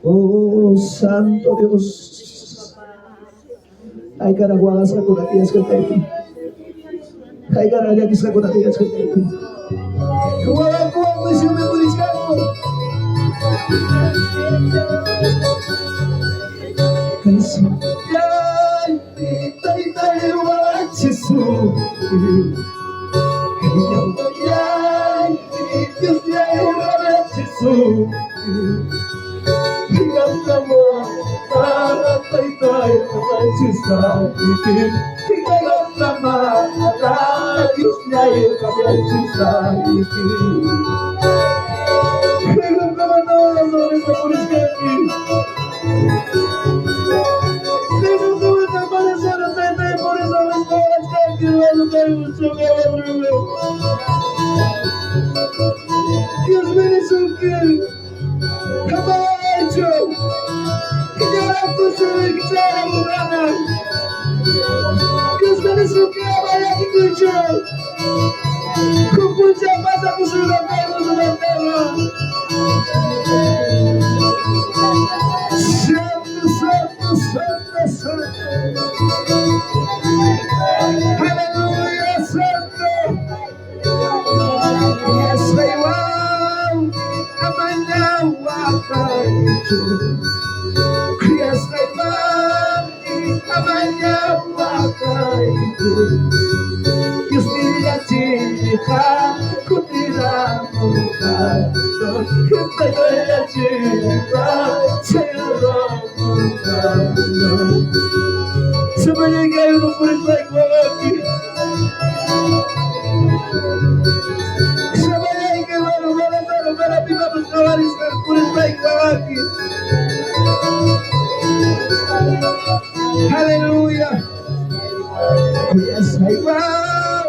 Oh, Santo Dios. Haykara waqasqakuna tiyasqaypi. Haykara llakisqakuna tiyasqaypi. Wawankuwan juiciopi purichkanku. Kaysillaypi taytay wachisuki. Kayllamayaypi Diosllay rabiachisuki. Dios bendice. Kabacho. Santo, santo, santo, santo. Aleluya, santo. Yes, I wow. Amanya wakaitu. Yes, I wow. Amanya wakaitu. Dios nilachika kutiramuka. Kutiramuka. Chiramuka. Sabay kayo ng purisay ko lagi. Sabay kayo ng mga mga pinapasakawaris ng purisay ko lagi. Hallelujah. Yes, I wow.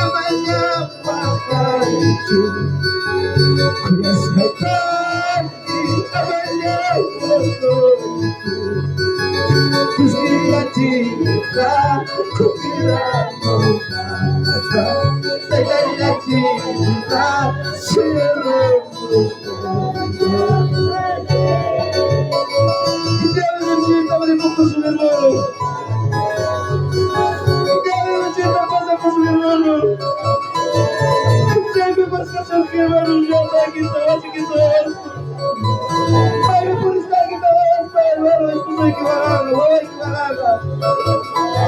Amanya wakaitu. Yes, I wow. Amanya wakaitu. Kusilatika kukiramuka. Taitailatika sirumuka. Hindi ako nagsisimba ng hermano. Hindi ako nagsisimba pa sa hermano. Hindi pa sa hermano siya kita kasi kita. Ay, purista kita basta hermano, esto soy que bagaga, voy que bagaga.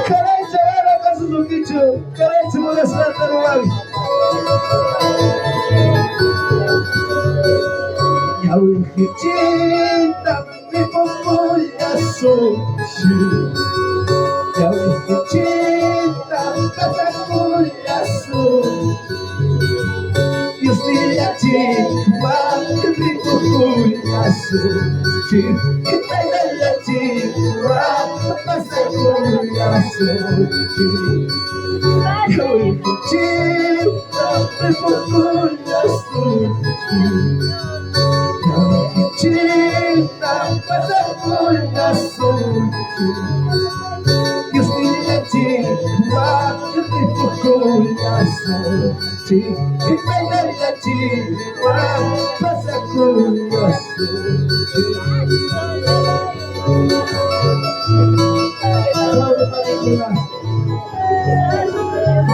Caray, chavara, kasusukicho. Caray, chimura santa ruwag. Yawin kichinta, mi popoya so. Yawin kichinta.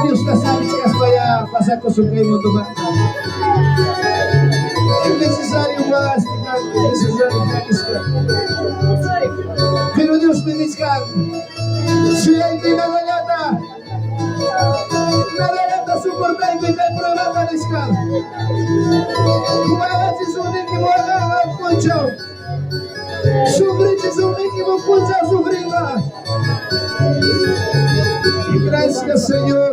Diosta sabichkaspayá pasakusun kay mundomanta. Es necesario más, es necesario llakiska. Pero Dios me nichkan, suyaykuy nadallata, nadallata soportaykuy kay pruebata nichkan. Kuwaqachisuqniki muwaqaqa punchaw, sufrichisuqniki punchaw sufrinqa. Gracias, Señor.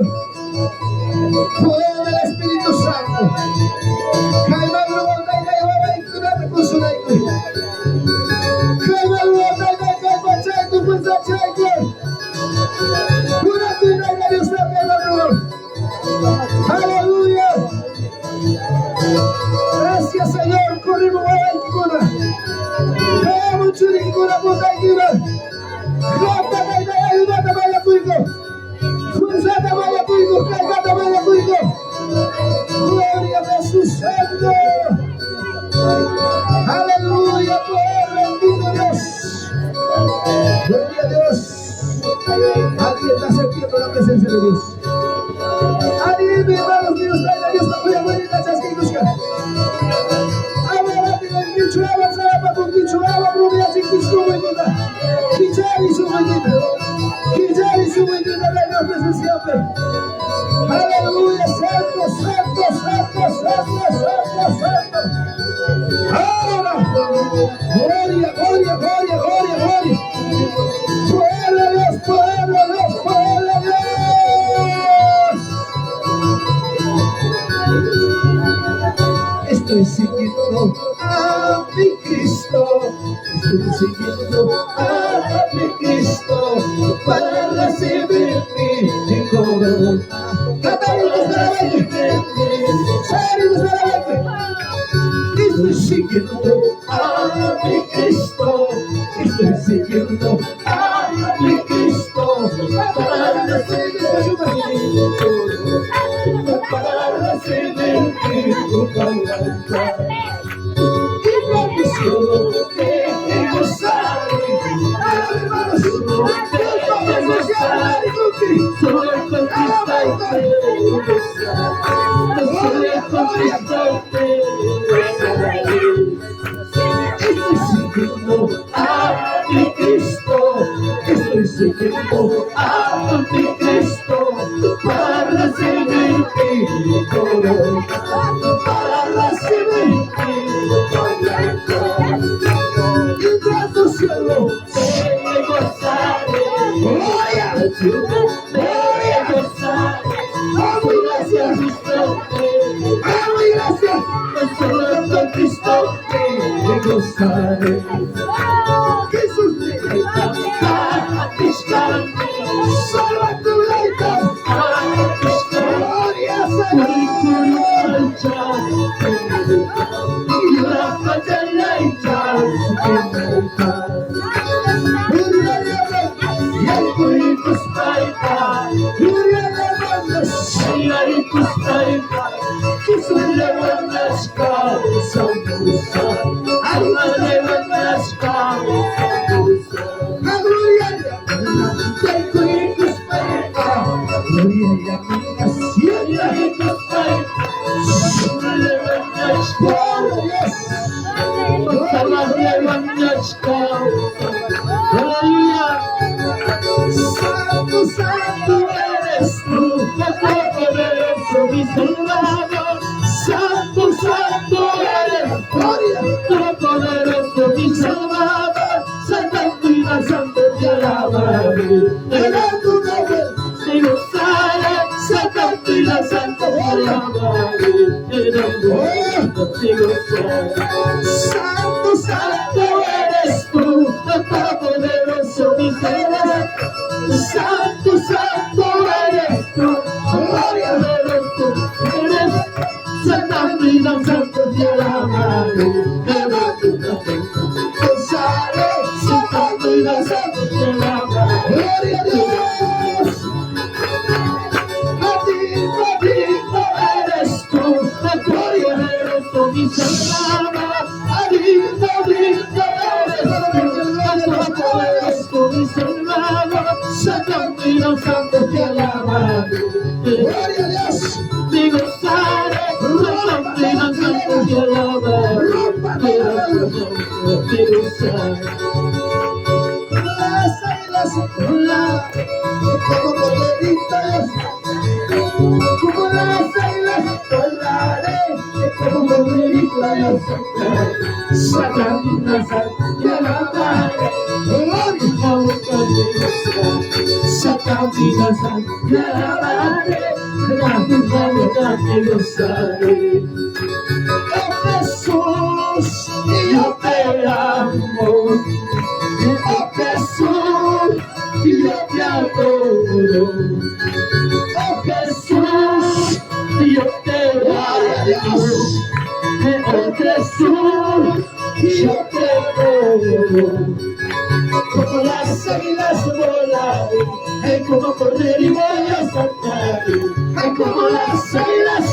Poder del Espíritu Santo. Aleluya. Gracias, Señor. Corrimos wawaykikuna. Kamu churikikuna puntaykuna. Qamta taytay ayudata mañakuyku. Fuerzata mañakuyku. Kallpata mañakuyku. Gloria a Jesús Santo. Aleluya, poder bendito Dios. Gloria a Dios. Alguien está sintiendo la presencia de Dios. Alguien, hermanos míos, traiga Dios la buena buena chaskiykusqa. Ama rápido, kichwa, avanzaba con kichwa, rumiya chiquis Kichari su Kichari su la presencia. Aleluya, santo, santo, santo, santo, santo, santo. Ahora, gloria, gloria, gloria, gloria, gloria. Poder de Dios, poder de Dios, poder de Dios. Estoy siguiendo a mi Cristo, estoy siguiendo a mi Cristo para recibir mi corona. Cantaremos para Salimos para Estoy siguiendo a mi Cristo, estoy siguiendo a mi Cristo para recibir mi corona, para recibir mi corona. Y la misión de gozar, hermanos, Estoy siguiendo a mi Cristo, estoy siguiendo a mi Cristo para recibir mi corona, para recibir mi corona. Y tras tu cielo me gozaré. Gloria, gloria, vamos iglesia, vamos iglesia, solo con Cristo me gozaré. Jesús me solo a tu lado. Gloria Señor. Santo, santo eres tú, Todopoderoso, mi Salvador. Santo, santo eres, Gloria. Todopoderoso, mi Salvador. Santo y santo te alabaré. En tu nombre. Te gozaré, santo y santo te alabaré. En tu nombre te gozaré. Santo, santo Santo eres. saltar, Satanás te alabaré. Gloria. Boca de gozar, Satanás te alabaré. La boca de gozaré. Oh Jesús, yo te amo. Oh Jesús, yo te adoro. Oh Jesús, yo te Gloria a amo. Dios. Oh Jesús, yo te adoro. Como las águilas volaré, como cordero y voy a saltar. Como las águilas.